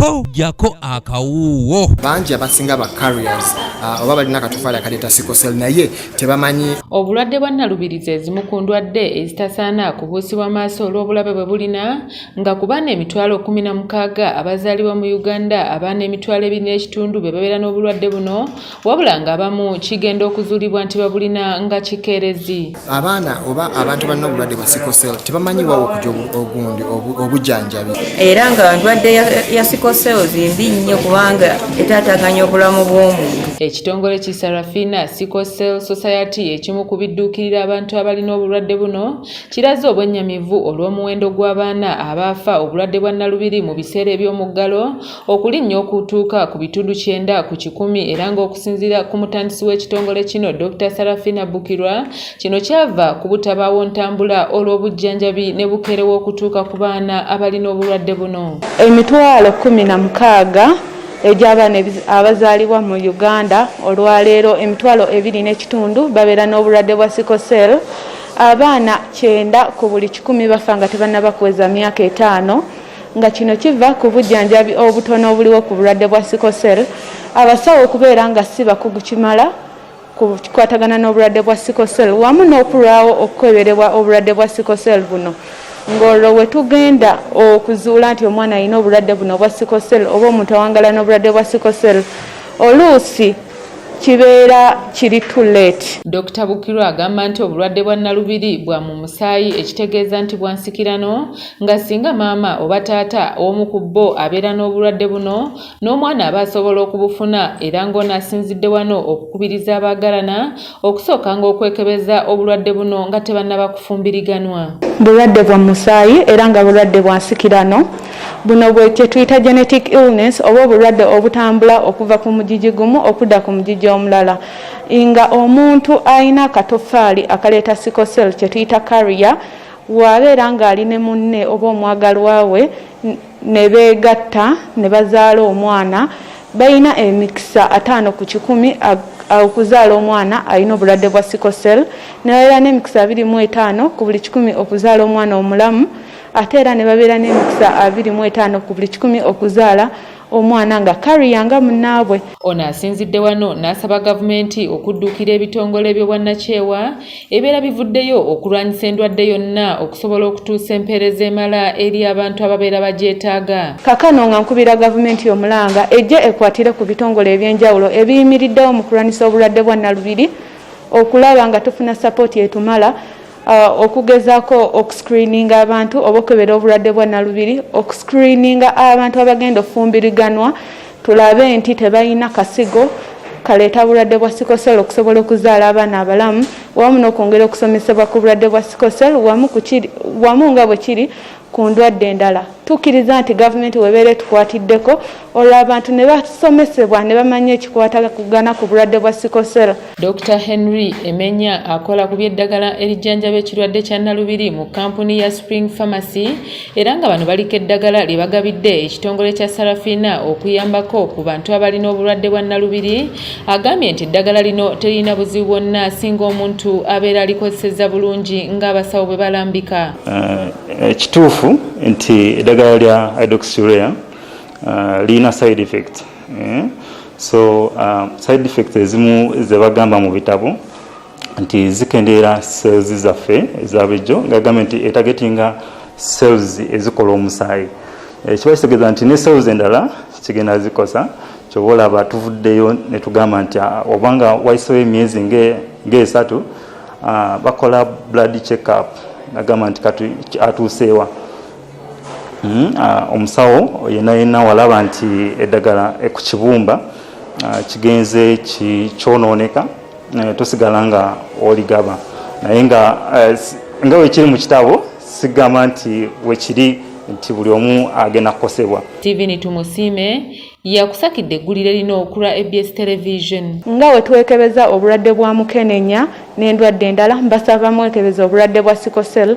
Ho, jjako akawuuwo. Bangi abasinga ba carriers oba balina akatofaali akaleeta sickle cell, naye tebamanyi. Obulwadde bwa nnalubiri ze zimu ku ndwadde ezitasaana kubuusibwa maaso olw'obulabe bwe bulina, nga ku baana 160,000 abazaalibwa mu Uganda, abaana 2,500 be babeera n'obulwadde buno, wabula ng'abamu kigenda okuzuulibwa nti babulina nga kikeerezi. Abaana oba abantu balina obulwadde bwa sickle cell tebamanyi wawo okujja ogundi obujjanjabi. Era nga ndwadde ya sickle cells mbi nnyo kubanga etaataganya obulamu bw'omuntu. Ekitongole ki Sarafina Sickle Cell Society, ekimu ku bidduukirira abantu abalina obulwadde buno, kiraze obwennyamivu olw'omuwendo gw'abaana abaafa obulwadde bwa nnalubiri mu biseera eby'omuggalo okulinnya okutuuka ku 90%, era ng'okusinziira ku mutandisi w'ekitongole kino, Dr Sarafina Bukirwa, kino kyava ku butabaawo ntambula olw'obujjanjabi ne bukeerewa okutuuka ku baana abalina obulwadde buno. 160,000 egy'abaana abazaalibwa mu Uganda olwaleero, 2.5 babeera n'obulwadde bwa sickle cell. Abaana 90 ku buli 100 bafa nga tebannaba kuweza myaka 5, nga kino kiva ku bujjanjabi obutono obuliwo ku bulwadde bwa sickle cell, abasawo okubeera nga si bakugu kimala ku kikwatagana n'obulwadde bwa sickle cell, wamu n'okulwawo okukeberebwa obulwadde bwa sickle cell buno, ng'olwo we tugenda okuzuula nti omwana alina obulwadde buno obwa sickle cell oba omuntu awangala n'obulwadde bwa sickle cell, oluusi kibeera kiri too late. Dr Bukirwa agamba nti obulwadde bwa nnalubiri bwa mu musaayi, ekitegeeza nti bwa nsikirano, nga singa maama oba taata omu ku bo abeera n'obulwadde buno, n'omwana aba asobola okubufuna, era ng'ono asinzidde wano okukubiriza abaagalana okusookanga okwekebeza obulwadde buno nga tebannaba kufumbiriganwa. Bulwadde bwa musaayi era nga bulwadde bwa nsikirano. Buno bwe kyetuyita genetic illness oba obulwadde obutambula okuva ku mugigi gumu okudda ku mugigi omulala, nga omuntu alina akatofaali akaleeta sickle cell, kyetuyita carrier, bw'abeera ng'ali ne munne oba omwagalwa we ne beegatta ne bazaala omwana, balina emikisa 50% okuzaala omwana alina obulwadde bwa sickle cell, ne babeera n'emikisa 25 ku buli 100 okuzaala omwana omulamu, ate era ne babeera n'emikisa 25 ku buli 100 okuzaala omwana nga carrier nga munnaabwe. Ono asinzidde wano n'asaba gavumenti okudduukira ebitongole by'obwannakyewa ebibeera bivuddeyo okulwanyisa endwadde yonna okusobola okutuusa empeereza emala eri abantu ababeera bagyetaaga. Kakano nga nkubira gavumenti omulanga ejje ekwatire ku bitongole ebyenjawulo ebiyimiriddewo mu kulwanyisa obulwadde bwa nnalubiri, okulaba nga tufuna support etumala okugezaako okuscreeninga abantu oba okebera obulwadde bwa nnalubiri, okuscreeninga abantu abagenda ofumbiriganwa, tulabe nti tebalina kasigo kaleeta bulwadde bwa sickle cell, okusobola okuzaala abaana abalamu, wamu n'okwongera okusomesebwa ku bulwadde bwa sickle cell wamu nga bwe kiri ku ndwadde endala. Tukkiriza nti gavumenti webeera etukwatiddeko, olwo abantu ne basomesebwa ne bamanya ekikwatagana ku bulwadde bwa sickle cell. Dr Henry Emenya, akola ku by'eddagala erijjanjaba ekirwadde kya nnalubiri mu kampuni ya Spring Pharmacy, era nga bano baliko eddagala lye bagabidde ekitongole kya Sarafina okuyambako ku bantu abalina obulwadde bwa nnalubiri, agambye nti eddagala lino teririna buzibu bwonna singa omuntu abeera alikozesezza bulungi ng'abasawo bwe balambika. Kituufu nti eddagala lya hydroxyurea lirina side effect, eh? So side effects ezimu zebagamba mu bitabo nti zikendeera cells zaffe ezabulijjo, nga gambye nti etargetinga cells ezikola omusaayi. Kiba kitegeeza nti ne cells endala kigenda zikosa. Kyoba olaba tuvuddeyo ne tugamba nti obanga wayisewo emyezi ng'esatu, bakola blood check up, nagamba nti kati atuuseewa. Omusawo yenna yenna walaba nti eddagala ku kibumba kigenze kyonooneka, tosigala nga oligaba. Naye nga wekiri mu kitabo, sigamba nti wekiri nti buli omu agenda kukosebwa. Steven Tumusiime yakusakidde eggulire lino okulwa ABS Television. Nga we twekebeza obulwadde bwa mukenenya n'endwadde endala, mbasaba mwekebeza obulwadde bwa sickle cell.